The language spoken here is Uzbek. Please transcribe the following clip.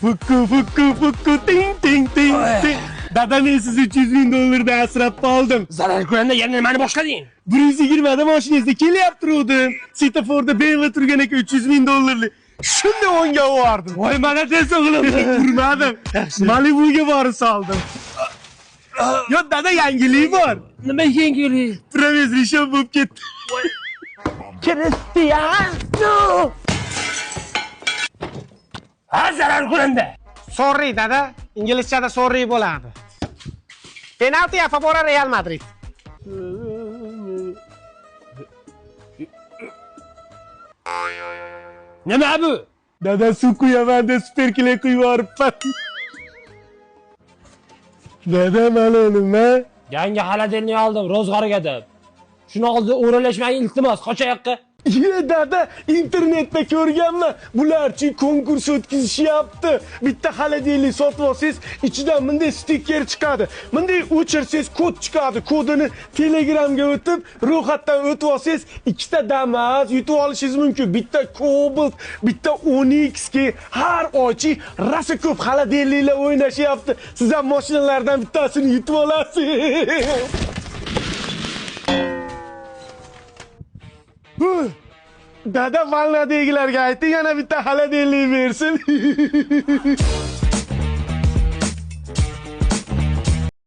Fukku fukku fukku ting ting ting ting. Dada, men sizni 300 ming dollardan asrab qoldim. Zarar ko'rganda yana nimani boshlading? 120 da mashinangizda kelyapti turuvdim. Svetoforda BMW turgan ekan 300 ming dollarlik. Shunday o'ngga yubordim. Voy молодец o'g'lim. Urmadim. Malibuga borib soldim. Yo dada, yangilik bor. Nima yangilik? Pravez rishon bo'lib ketdi. Cristiano! Ha, zarar ko'randa. Sorry dada, inglizchada sorry bo'ladi. Penalti a favore Real Madrid. Nima bu? Dada, suv quyaman deb superkle quyib yuboribman. Dada, mana nima? Yangi xolodilnik oldim, ro'zg'orga deb. Shuni oldi o'ralashmang, iltimos, qochayoqqa. Ye dada, internetda ko'rganman. Bularchi konkurs o'tkazishyapti. Bitta xolodilnik sotib olsangiz, ichidan bunday stiker chiqadi. Bunday o'chirsangiz kod chiqadi. Kodini Telegramga o'tib, ro'yxatdan o'tib olsangiz, ikkita Damas yutib olishingiz mumkin. Bitta Cobalt, bitta Onix ki har oychi rosa ko'p xolodilniklar o'ynashyapti. Siz ham mashinalardan bittasini yutib olasiz. Dada, vannadagilarga ayting, yana bitta xolodilnik bersin.